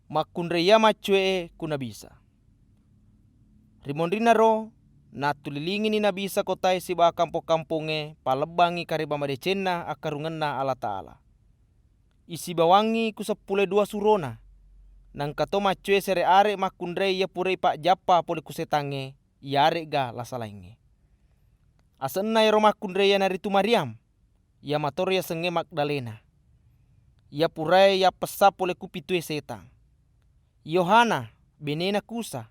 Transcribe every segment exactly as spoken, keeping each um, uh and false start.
Makkunrai iya maccue'e ku Nabi Isa. Ri monrinnaro, nattulilingini Nabi Isa kotae sibawa kampong-kampongnge, pallebbangngi kareba madecenna akkarungenna Allataala. Isibawangngi ku seppulo dua surona, naengkato maccue sere are makkunrai iya pura ipajjappa pole ku setangnge, iyare'ga lasa laingnge. Asenna iyaro makkunrai iyanaritu Maryam, iya matoro yasengnge Magdalena, iya purae yappessa pole ku pitue setang. Yohana, benena Kusa,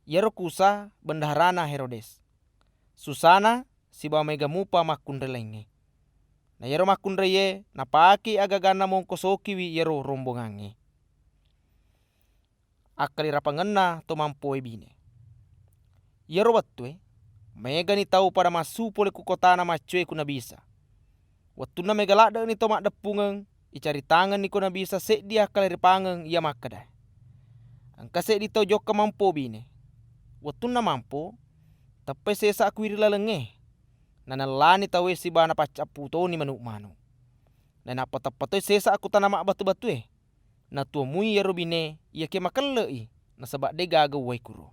iyaro Kusa bendaharana Herodes. Susana sibawa maega mupa makkunrai laingnge. Na iyaro makkunraiye napakei agaganna mongkosokiwi iyaro rombongangnge. Akkalirapangenna to mampoe bine. Iyaro wettue, maegani tau pada massu pole ku kotana maccue ku Nabi Isa. Wettunna mega ladde'ni to maddeppungeng, icaritangenni ko Nabi Isa seddi akkaliripangeng iya makkeda, "Engka seddi tau jokka mampo bine. Wettunna mampo, teppai sesa kuwi ri lalengnge. Nanellani tauwe sibawa napaccappu toni manu'-manu'. Nainappa teppa toi sesa ku tana mabbatu-batue. Natuomui iyaro bine iyakiya makelle'i, nasaba de'gaga uwai kuro.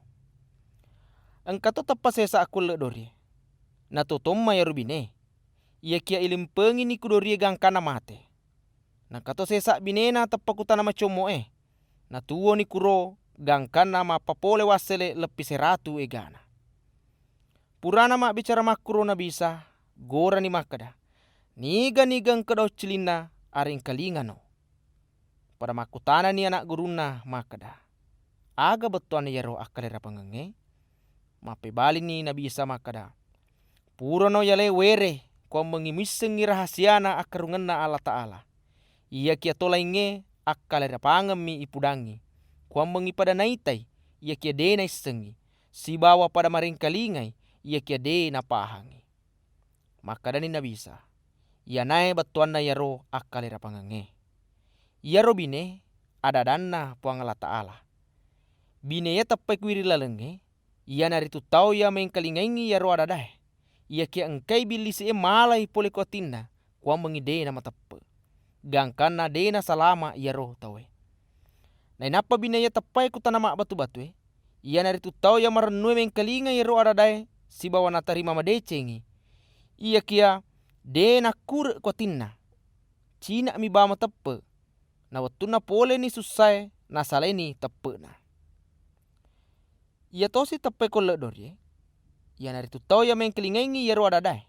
Engkato teppa sesa ku elle dorie. Natuo tomma iyaro bine, iyakiya ilimpengini ku dorie gangkanna mate. Naengkato sesa binena teppa ku tana macommo'e. Natuoni kuro gangkanna mappapole wassele leppi seratu egana." Purana mabbicara makkuro Nabi Isa, gorani makkeda, "Niga-niga engka daung cilinna, aringkalingano." Pada makkutanani ana' gurunna makkeda, "Aga bettuanna iyaro akkalirapangengnge?" Mappebalini Nabi Isa makkeda, "Purano yalai were, kuammengngi muissengngi rahasiana akkarungenna Allataala. Iyakiya to laingnge akkalirapangemmi ipudangngi, kuammengngi pada naitai, iyakiya de naissengngi, sibawa pada maringkalingai, iyakiya de napahangngi." Makkedani Nabi Isa, "Iyanae bettuanna iyaro akkalirapangengnge. Iyaro bine ada-adanna Puang Allataala. Bine iya teppai kuwi ri lalengnge, iyanaritu tau iya mengkalingaingngi iyaro ada-adae. Iyakiya engkai billisi'e malai pole ku atinna, kuammengngi de namateppe'. Gangkanna de nasalama iyaro tauwe. Nainappa bine iya teppai ku tana mabbatu-batue, iyanaritu tau iya marennue mengkalinga iyaro ada-adae sibawa natarima madecengngi. Iyakiya de nakkure' ku atinna. Cina'mi bawang mateppe', na wettunna poleni sussae, nasalaini teppe'na. Iya tosi teppai ku elle dorie, iyanaritu tau iya mengkalingaingngi iyaro ada-adae.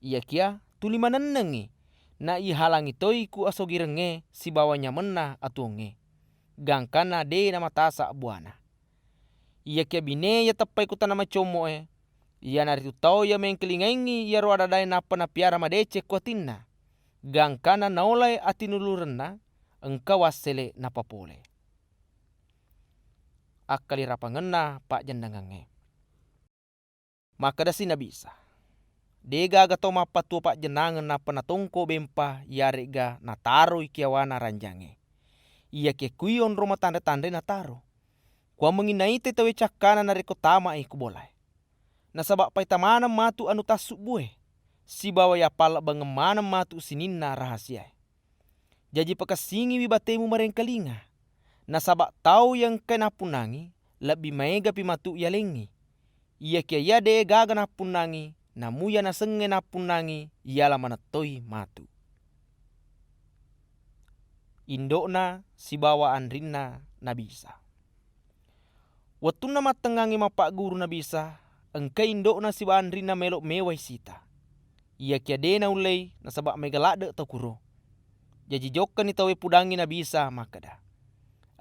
Iyakiya tuli manennengngi, na ihalangi toi ku asogirengnge sibawa nyamenna atuongnge. Gangkanna de namatasa buana. Iyakiya bine iya teppai ku tana macommo'e, iyanaritu tau iya mengkalingaingngi iyaro ada-adae nappa napiara madeceng ku atinna. Gangkanna naolai atinulurenna, engka wassele napapole." Akkalirapangenna pajjennangengnge. Makkedasi Nabi Isa, "De'gaga tau mappatuo pajjennangeng nappa natongko bempa iyare'ga nataroi kiawana ranjangnge. Iyakiya kui onrong matanre-tanre nataro. Kuammengngi naitai tauwe cakkana narekko tama'i ku bolae. Nasaba paita maneng matu anu tassubbue, sibawa yapallebbangeng maneng matu sininna rahasiae. Jaji pakessingiwi batemu marengkalinga, nasaba tau iya engkae nappunnangi lebbi maegapi matu yalengngi. Iyakiya iya de'gaga nappunnangi, namu iya nasengnge nappunnangi, iyala manettoi matu." Indo'na sibawa anrinna Nabi Isa. Wettunna mattengngangngi mappagguru Nabi Isa, engkai indo'na sibawa anrinna maelo mewai sita. Iyakiya de naullei nasaba mega ladde tau kuro. Jaji jokkani tauwe pudangngi Nabi Isa makkeda,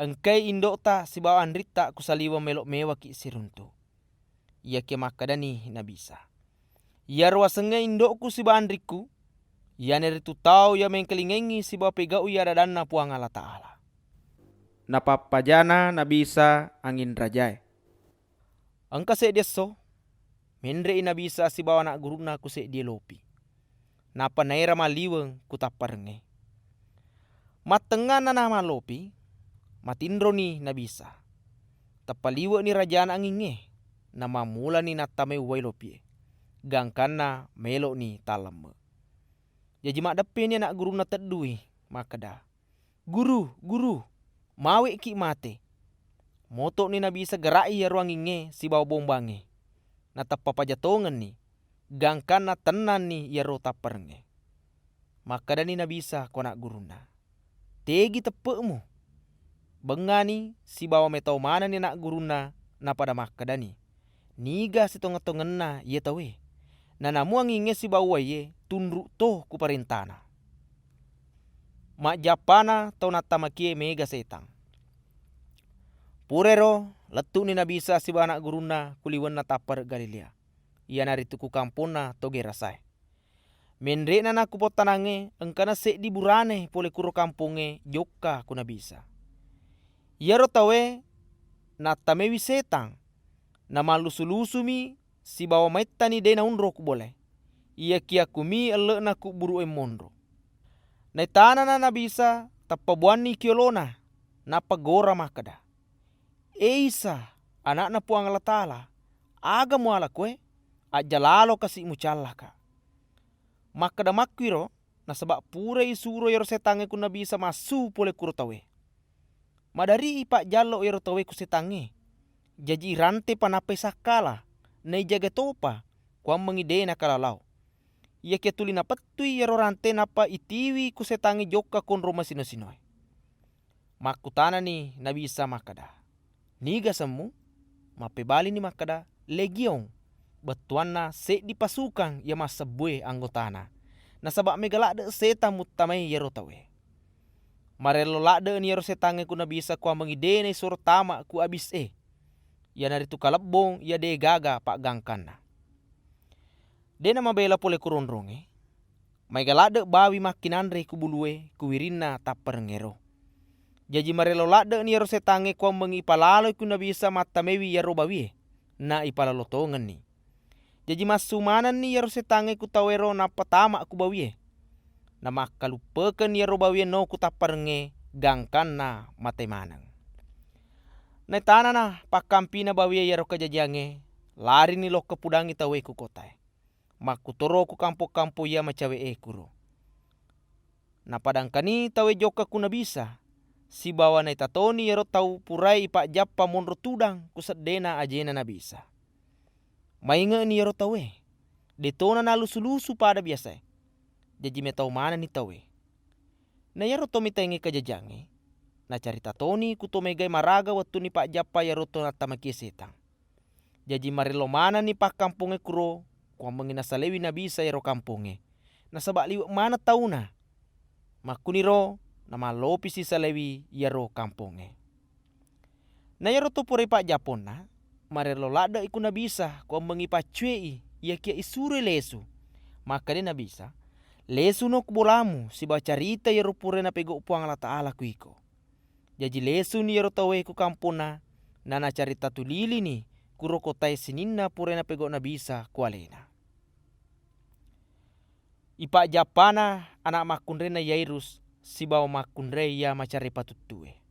"Engkai indo'ta sibawa anritta ku saliweng maelo mewaki siruntu." Iyakiya makkedani Nabi Isa, "Iyaro asengnge indo'ku sibawa anrikku, iyanaritu tau iya mengkalingaingngi sibawa pegau'i ada-adanna Puang Allataala." Napappajana Nabi Isa anging rajae. Engka seddi esso, menre'i Nabi Isa sibawa ana' gurunna ku seddie lopi. Nappa naera malliweng ku tapparengnge. Mattengnganna namallopi, matinroni Nabi Isa. Teppa liwe'ni rajana angingnge, namammulani nattamai uwai lopie, gangkanna melo'ni tallemme. Jaji maddeppeni ana' gurunna teddui, makkeda, "Guru, Guru, mawe'ki mate." Moto'ni Nabi Isa gera'i iyaro angingngé sibawa bombangngé, nateppa paja tongenni, gangkanna tennanni iyaro tapparengngé. Makkedani Nabi Isa ko ana' gurunna, "Tegi teppe'mu?" Bengngani sibawa métau manenni ana' gurunna, napada makkedani, "Niga sitongeng-tongenna iya tauwé? Nanamu angingngé sibawa uwaié tunru' to ku paréntana." Majjappana tau nattamakié méga sétang. Purairo, lettu'ni Nabi Isa sibawa ana' gurunna ku liwenna tappare' Galiléa, iyanaritu ku kamponna to Gérasaé. Ménré'na nakkupottanangngé, engkana séddi burané polé kuro kampongngé jokka ku Nabi Isa. Iyaro tauwé nattamaiwi sétang, namallusu-lusumi sibawa maittani dé' naonro ku bolaé. Iyakiya kumi elle'na kubburu'é monro. Naitanana Nabi Isa, tappa buwanni ki yolona, nappa gora makkeda, "É Isa, Ana'na Puwang Allataala, aga muwalakoé? Ajja lalo kasi' mucallaka." Makkeda makkuiro, nasaba' purai isuro iyaro sétangngé ku Nabi Isa massu polé kuro tauwé. Madari'i ipajjallo iyaro tauwé ku sétangngé. Jaji irantépa nappai sakkala, naijagai topa, kuwammengngi dé' nakala lao. Iyakiya tuli napettui iyaro ranté nappa itiwi ku sétangngé jokka konro masino-sinoé. Makkutanani Nabi Isa makkeda, "Niga asemmu?" Mappébalini makkeda, "Légiong," bettuwanna séddi pasukang iya massebbué anggotana, nasaba' méga ladde' sétang muttamai iyaro tauwé. Maréllo ladde'ni iyaro sétangngé ku Nabi Isa kuwammengngi dé' naisuro tama ku abisé, iyanaritu kalebbong iya dé' gaga paggangkanna. Dé' namabéla polé ku ronrongngé, maéga ladde' bawi makkinanré ku bulué ku wirinna tapparengngéro. Jaji maréllo ladde'ni iyaro sétangngé kuwammengngi ipalaloi ku Nabi Isa mattamaiwi iyaro bawié, na ipalalo tongenni. Jaji massu manenni iyaro sétangngé ku tauwéro nappa tama ku bawié. Namakkaluppekenni iyaro bawié no ku tapparengngé gangkanna maté maneng. Naitanana pakkampina bawié iyaro kajajiyangngé, larini lokka pudangngi tauwé ku kotaé. Makkutoro ku kampong-kampong iya macawé'é kuro. Napadangkani tauwé jokka ku Nabi Isa, sibawa naitatoni iyaro tau puraé ipajjappa monro tudang ku seddéna ajéna Nabi Isa. Mainge'ni iyaro tauwé, dé'tona nalusu-lusu pada biyasaé. Jaji métau manenni tauwé. Na iyaro to métaéngngé kajajiyangngé, nacarita toni ku to mégaé maraga wettunni pajjappa iyaro to nattamakié sétang. Jaji maréllo manenni pakkampongngé kuro, kuwammengngi nasaléwi Nabi Isa iyaro kampongngé, nasaba' liwe' maneng tauna. Makkuniro namallopisi saléwi iyaro kampongngé. Na iyaro to pura ipajjapponna, maréllo ladde'i ku Nabi Isa, kuwammengngi paccué'i, iyakiya isuroi lésu. Makkedai Nabi Isa, "Lésuno ku bolamu sibawa carita iyaro pura napégau' Puwang Allataala ku iko." Jaji lésuni iyaro tauwé ku kamponna, nanacarita tulilini kuro kotaé sininna pura napégau' Nabi Isa ku aléna. Ipajjappana ana' makkunrainna Yairus sibawa makkunrai iya macarai patuttué.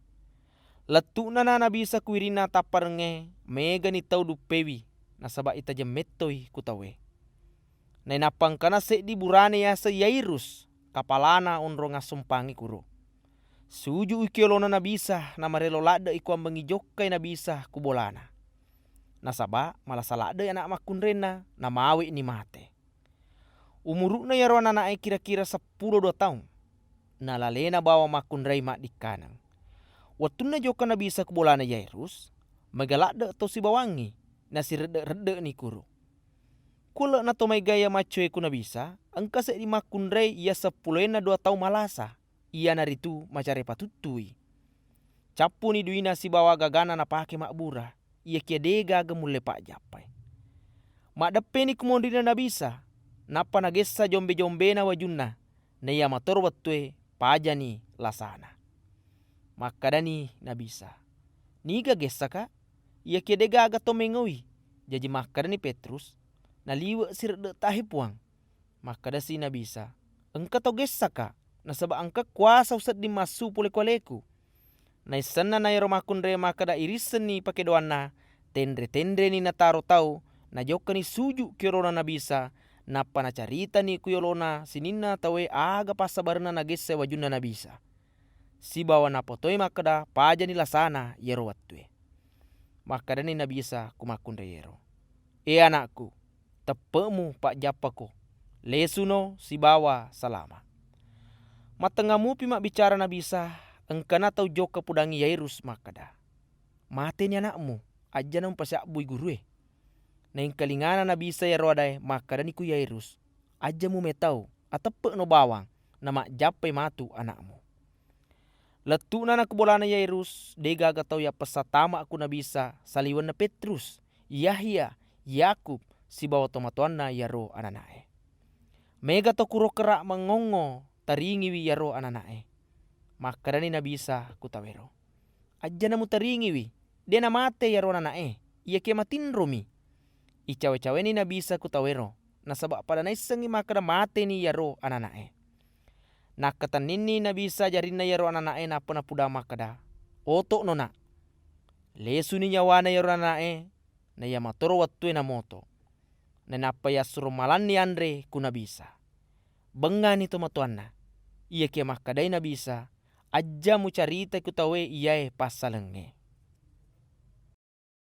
Lettu'nana Nabi Isa ku wirinna tapparengngé, mégani tau duppéwi, nasaba' itajeng méttoi ku tauwé. Nainappa engkana séddi burané yaseng Yairus, kapalana onrong assompangngé kuro. Suju'i ki yolona Nabi Isa, namaréllo ladde'i kuwammengngi jokkai Nabi Isa ku bolana. Nasaba' malasa ladde'i ana' makkunrainna, namawe'ni maté. Umuru'na iyaro anana'é kira-kira seppulo dua taung. Nalaléna bawang makkunrai maddikkaneng. Wettunna jokka Nabi Isa ku bolana Yairus, maéga ladde' to sibawangngi, nasiredde'-redde'ni kuro. Ku elle'na to maéga iya maccoé ku Nabi Isa, engka séddi makkunrai iya seppuloénna dua taung malasa, iyanaritu macarai patuttui. Cappuni duina sibawa gagana napaké mabbura, iyakiya dé' gaga mullé pajjappai. Maddeppéni ku monrinna Nabi Isa, nappa nagéssa jombé-jombéna wajunna, naiya matoro wettué pajani lasana. Makkedani Nabi Isa, "Niga géssaka?" Iyakiya dé' gaga to méngowi. Jaji makkedani Pétrus, "Naliwe' siredde' tahé, Puwang." Makkedasi Nabi Isa, "Engka tau géssaka, nasaba' engka kuwasa usedding massu polé ku aléku." Naissennana iyaro makkunrai makkeda irissenni pakédowanna, ténré-ténréni nataro tau, najokkani suju' ki yolona Nabi Isa, nappa nacaritani ku yolona sininna tauwé aga passabarenna nagéssai wajunna Nabi Isa. sibawa napotoi makkeda pajani lasana iyaro wettue. Makkedani Nabi Isa ku makkunrai ero, "E anakku, teppe'mu pajjappako, lesuno sibawa salama." Mattengnga mupi mabbicara Nabi Isa, engkana tau jokka pudangngi Yairus makkeda, "Mateni anakmu, ajjana mupasiabbui gurue." Naengkalingana Nabi Isa iyaro adae, makkedani ku Yairus, "Ajja mumetau, ateppe'no bawang, namajjappai matu anakmu." Lettu'na na ku bolana Yairus, degaga tau yappessatama ku Nabi Isa saliwenna Petrus, Yahya, Yakub, sibawa tomatoanna iyaro anana'e. Mega to kuro kera mangongngo taringiwi iyaro anana'e. Makkedani Nabi Isa ku tauwero, "Ajjana mutaringiwi, de namate iyaro anana'e, iyakiya matinromi." Icawe-caweni Nabi Isa ku tauwero, nasaba pada naissengngi makkeda mateni iyaro anana'e. Nakkatenninni Nabi Isa jarinna iyaro anana'e nappa napudang makkeda, "Oto'no, Nak." Lesuni nyawana iyaro anana'e, naiya matoro wettue namoto. Nainappa yassuro malanni anre ku Nabi Isa. Bengngani tomatoanna. Iyakiya makkedai Nabi Isa, "Ajja mucaritai ku tauwe iyae passalengnge."